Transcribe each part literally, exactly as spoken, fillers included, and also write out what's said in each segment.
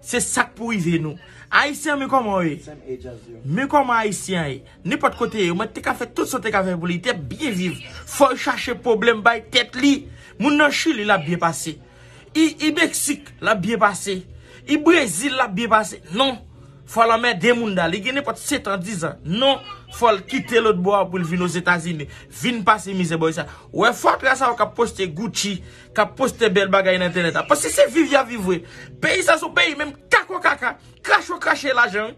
Se sa k pou rive nou. Ayisyen, men kòman w ye? Men kòman Ayisyen an ye? Nenpòt kote yo, mwen te ka fè tout sa w te ka fè pou li, li te byen viv. Fò l chache pwoblèm bay tèt li. Moun nan Chili, l ap byen pase. I, i Meksik, l ap byen pase. I Brezil, l ap byen pase. Non. Fò l anmède moun da. Li gen nenpòt sèt an, diz an. Non. Fò l kite lòt bò a pou l vin Ozetazini. Vin pase mizè bò sa. Wè fatra sa yo k ap poste Gucci, k ap poste bèl bagay nan entènèt la. Paske se viv y ap viv vre. Peyi sa se yon peyi menm kako kaka. Krache w krache lajan, wi.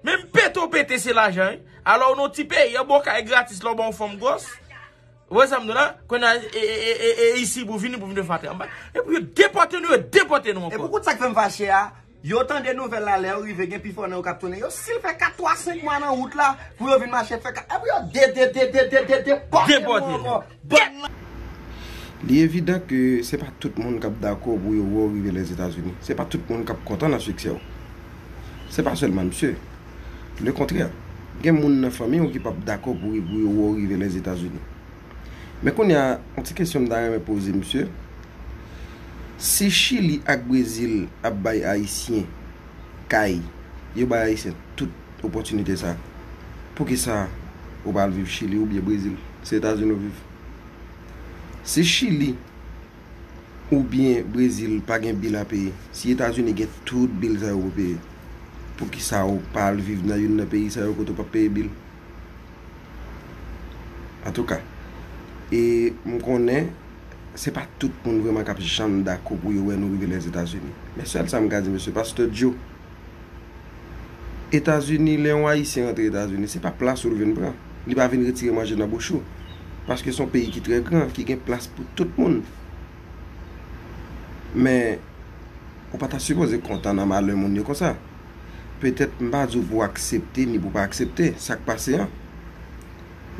Menm pete w pete se lajan, wi. Alò w nan yon ti peyi, anba w kay gratis lè w ba yon fanm gwòs. Ou wè sa m di w la? Kounye a, e, e, e, e, e isi pou vini, pou vin fè fatra anba. Epi yo depòte nou, yo depòte nou ankò. E pou kout sa k fè m fache a, yo tande nouvèl la, lè yo rive, gen pifò nan yo k ap tounen. Yo, si l fè kat, twa, senk mwa nan wout la, pou yo vin mache fè kat, epi yo de, de, de, de, de, de, depòte nou ankò. Depòte nou. Li evidan ke se pa tout moun k ap dakò pou yo wè w rive Lèzetazini. Se pa tout moun k ap kontan nan siksè w. Se pa sèlman misye. Lekontrè, gen moun nan fanmi w ki p ap dakò pou, pou yo wè w rive Lèzetazini. Men kounye a, yon ti kesyon m ta renmen poze misye. Si Chili ak Brezil ap bay Ayisyen kay, yo bay Ayisyen tout opòtinite sa, poukisa ou pa al viv Chili oubyen Brezil? Se Etazini ou viv. Si Chili oubyen Brezil pa gen bil a peye, si Etazini gen tout bil sa yo pou peye, poukisa ou pa al viv nan youn nan peyi sa yo kote ou p ap peye bil? Antouka, e m konnen se pa tout moun vrèman k ap janm dakò pou yo wè nou rive Lèzetazini. Men sèl sa m ka di mesye Pastè Joe, Etazini, lè yon Ayisyen rantre Etazini, se pa plas ou l vin pran. Li pa vin retire manje nan bouch ou. Paske se yon peyi ki trè gran, ki gen plas pou tout moun. Men, ou pa ta sipoze kontan nan malè moun yo konsa. Petèt m pa di w pou w aksepte, ni pou w pa aksepte sa k pase an.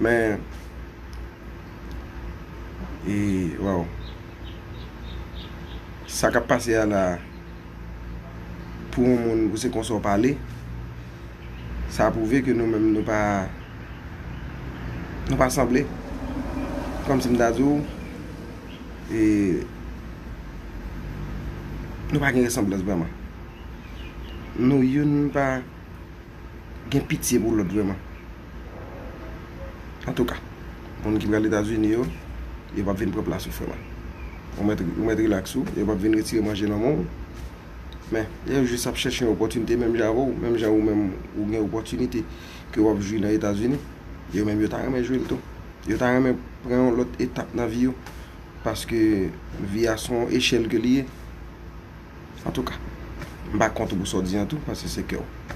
Men, e, waw. Sa k ap pase a la, pou yon moun, pou se konsa w pale, sa pwouve ke nou menm, nou pa, nou pa sanble. Kòmsi m ta di w, e, nou pa gen resanblans vrèman. Nou youn pa gen pitye pou lòt vrèman. Antouka, moun ki pral Etazini yo, yo p ap vin pran plas ou, frè mwen. Ou mèt, ou mèt rilaks ou, yo p ap vin retire manje nan men w. Men, yo jis ap chèche yon opòtinite menm jan avè w, menm jan ou menm ou gen opòtinite ke w ap jwi nan Etazini, yo menm yo ta renmen jwi l tou. Yo ta renmen pran yon lòt etap nan vi yo, paske vi a se yon echèl ke li ye. Antouka, m pa kont ou pou sa w di an tou, paske se kè w.